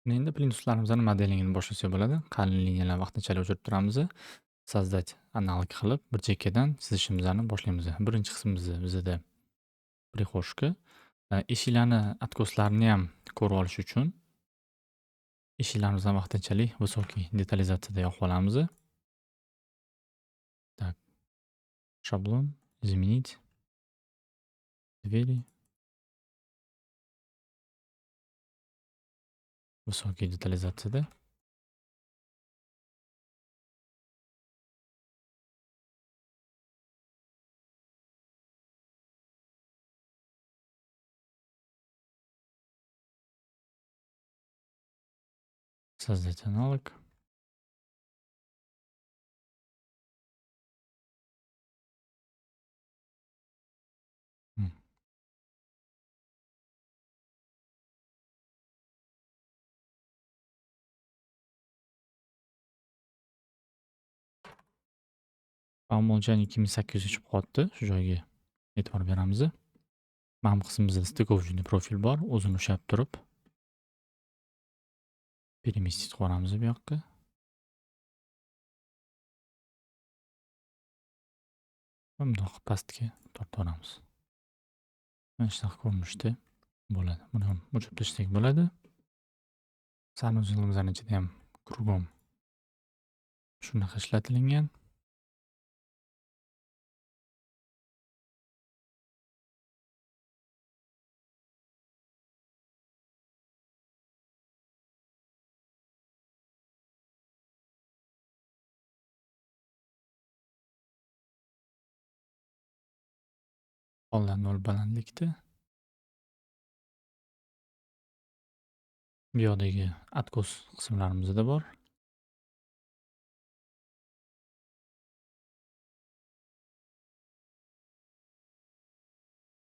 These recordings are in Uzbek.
Endi plintuslarimizni modelingini boshlasak bo'ladi. Qalin liniyalarni vaqtinchalik o'chirib turamiz. Создать аналог qilib, bir chekkadan chizishimizni boshlaymiz. Birinchi qismimiz bizada прихожка. Eshiklarni otkoslarini ham ko'rib olish uchun eshiklarimizni vaqtinchalik высокий detalizatsiyada yoqib olamiz. Так. Шаблон, изменить. Двери. Высокий детализацияda. Создать аналог. По умолчанию 2800 chiqib qotdi. Shu joyga e'tibor beramiz. Mana bu qismimizda стыковочный profil bor, o'zini ushlab turib переместить qilib bu yoqqa. Va bundoq pastga tortib yuboramiz. Mana shunaqa ko'rinishda bo'ladi. Buni ham o'chirib tashlasak bo'ladi. Sanuzilimizni ichida ham кругом shunaqa ishlatilingan. Poldan 0 balandlikda. Bu yoqdagi откос qismlarimizda bor.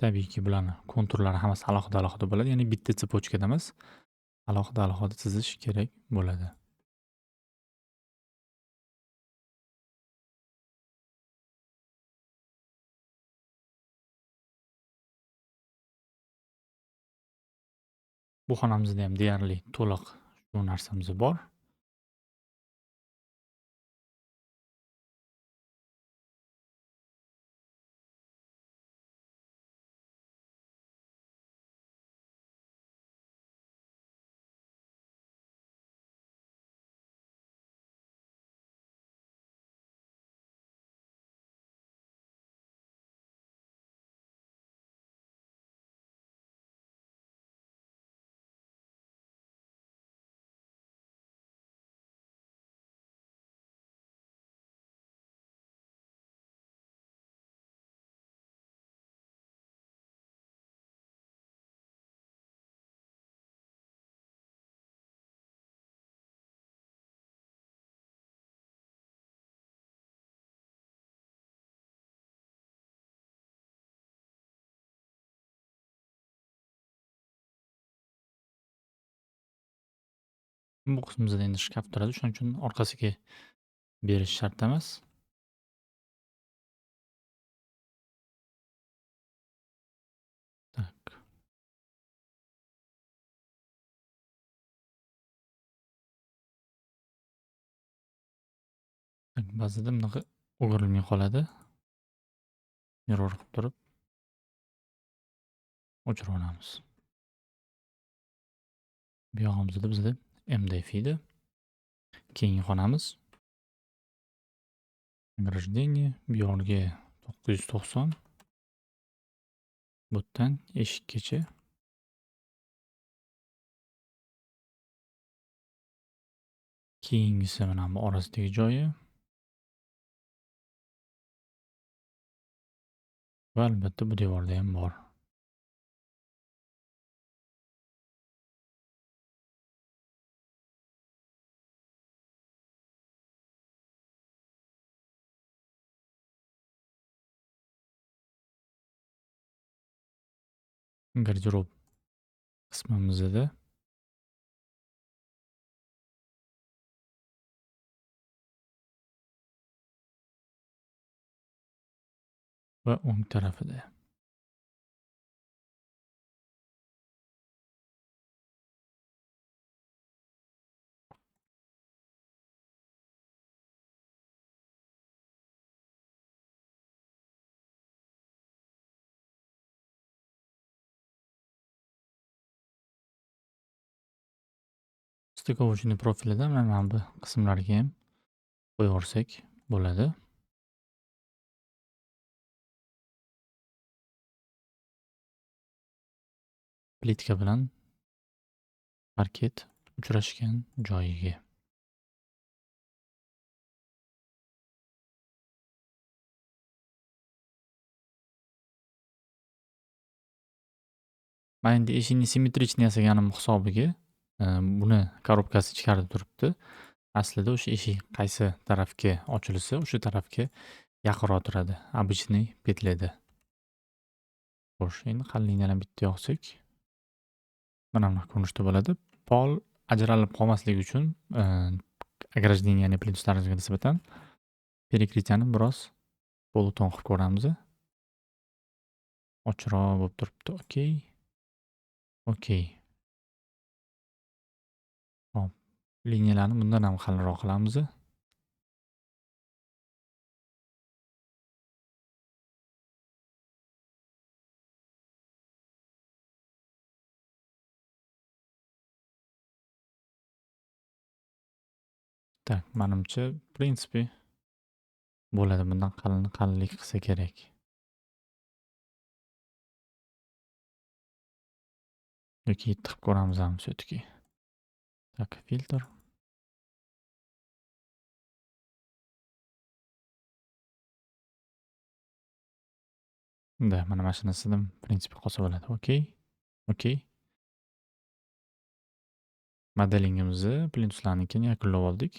Tabiiyki bularni konturlari hammasi alohida-alohida bo'ladi, ya'ni bitta цепочкада emas, alohida-alohida chizish kerak bo'ladi. Bu xonamizda ham deyarli to'liq shu narsamiz bor. Bu qismimizda endi shkaf turadi, shuning uchun orqasiga berish shart emas. Tak. Tak, ba'zida bunaqa o'girilmay qoladi. Mirror qilib turib o'chirib olamiz. Bu yog'imizda bizda MDF edi. Keyingi xonamiz ограждение, bu yerga 990, bu yerdan eshikkacha. Keyingisi mana bu orasidagi joyi. Va albatta bu devorda ham bor. Garderob qismimizda va o'ng tarafida. Стыковочный profilidan mana bu qismlarga ham qo'yaversak bo'ladi. Plitka bilan parket uchrashgan joyiga. Men endi eshikni simmetrichni yasaganim hisobiga buni korobkasi ichkarida turibdi. Aslida o'sha eshik qaysi tarafga ochilsa, o'sha tarafga yaqinroq turadi. Обычный petlada. Xo'sh, endi qalinlikni bitta yoqsak, mana bunaqa ko'rinishda bo'ladi. Pol ajralib qolmasligi uchun ограждение, ya'ni plintuslarimizga nisbatan перекрытияni biroz полутон qilib ko'ramiz. Ochiqroq bo'lib turibdi. Okey. Okey. Hop, liniyalarni bundan ham qalinroq qilamiz. Так, manimcha, в принципе bo'ladi. Bundan qalinlik qilsa kerak. Yoki yetti qilib ko'ramiz ham всё-таки. Так, filtr. Да, mana shunisidan в принципе qolsa bo'ladi. Okey. Okey. Modelingimizni plintuslarnikini yakunlab oldik.